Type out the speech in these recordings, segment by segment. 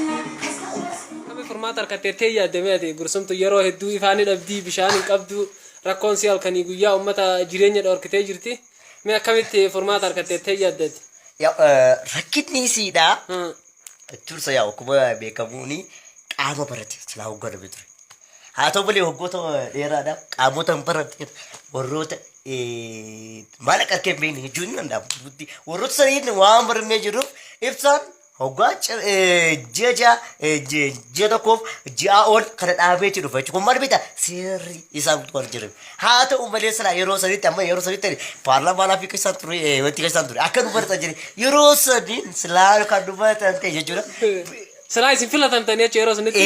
Akkami furmaata harkatteettee yaadde mee ati gursumtu yeroo hedduu ifaa ni dhabdii bishaan hin qabdu rakkoon si halkanii guyyaa uummata jireenya dhorkitee jirti. Mee akkamitti furmaata harkatteettee yaadde ati? Rakkinni isiidha. Tursa yaa akkuma beekamuuni qaama barate silaa hoogganame ture. Haa ta'u malee waggoota dheeraadhaaf qaamota hin baranne warroota maallaqa harka hin beekne jechuun ni danda'ama. Warroota saniin waan barannee jirruuf ibsaan hoggaa ji'a ja'a ji'a tokkoof ji'a ol kana dhaabeeti dhufa jechuudha. Kun maal beektaa seerri isaan waan jiran. Haa ta'u malee silaa yeroo sanitti amma yeroo sanitti paarlaamaa laafii keessaan ture wanti keessaan ture akka nu baratan jedhe yeroo saniin silaa kan nu baratan ta'e jechuudha. Silaa isin filatamtanii jechuudha yeroo sanitti.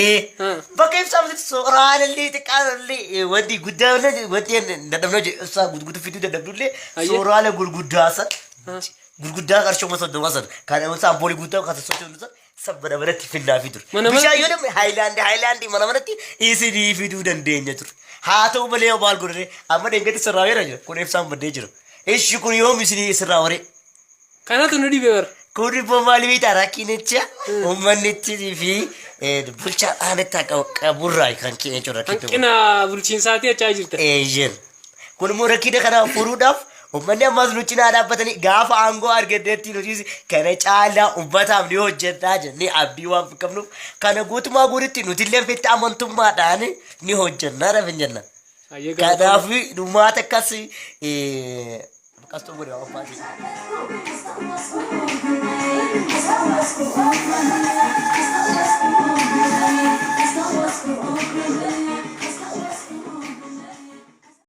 Bakka ibsaa miti sooraallee xiqqaallee wanti guddaa wanti dadhabnoo ibsaa gurguddoo fiduu dadhabdullee sooraalee gurguddaa san gurguddaa qarshii 30,000 san kan ibsaa ampoolii guddaa kan sochoonu san san mana manatti finnaa fi ture. Mana Bishaan yoo namni haayilaandii haayilaandii mana manatti isinii fiduu dandeenya ture. Haa ta'u malee maal godhane amma dheengaddi sirraa weera jira kun ibsaan baddee jira. Ishi kun yoom isinii sirraa waree. Kanatu nu dhibe bara. Kun immoo maal miidhaa rakkinicha uummanni fi bulchaa aanatti qaburraa kan ka'e jechuudha rakkinni kun. Hanqina bulchiinsaatii jechaa jirta. Eeyyeen. Kun immoo rakkina kana furuudhaaf uummanni ammas nu cinaa dhaabbatanii gaafa aangoo argannetti nutis kana caalaa uummataaf ni hojjennaa jennee abdii waan qabnuuf kana guutumaa guututti nutillee ofitti amantummaadhaan ni hojjennaa dha jenna. Hayyee galatoomaa. Kanaaf dhumaata akkas akkas ta'uu godhe waan faati.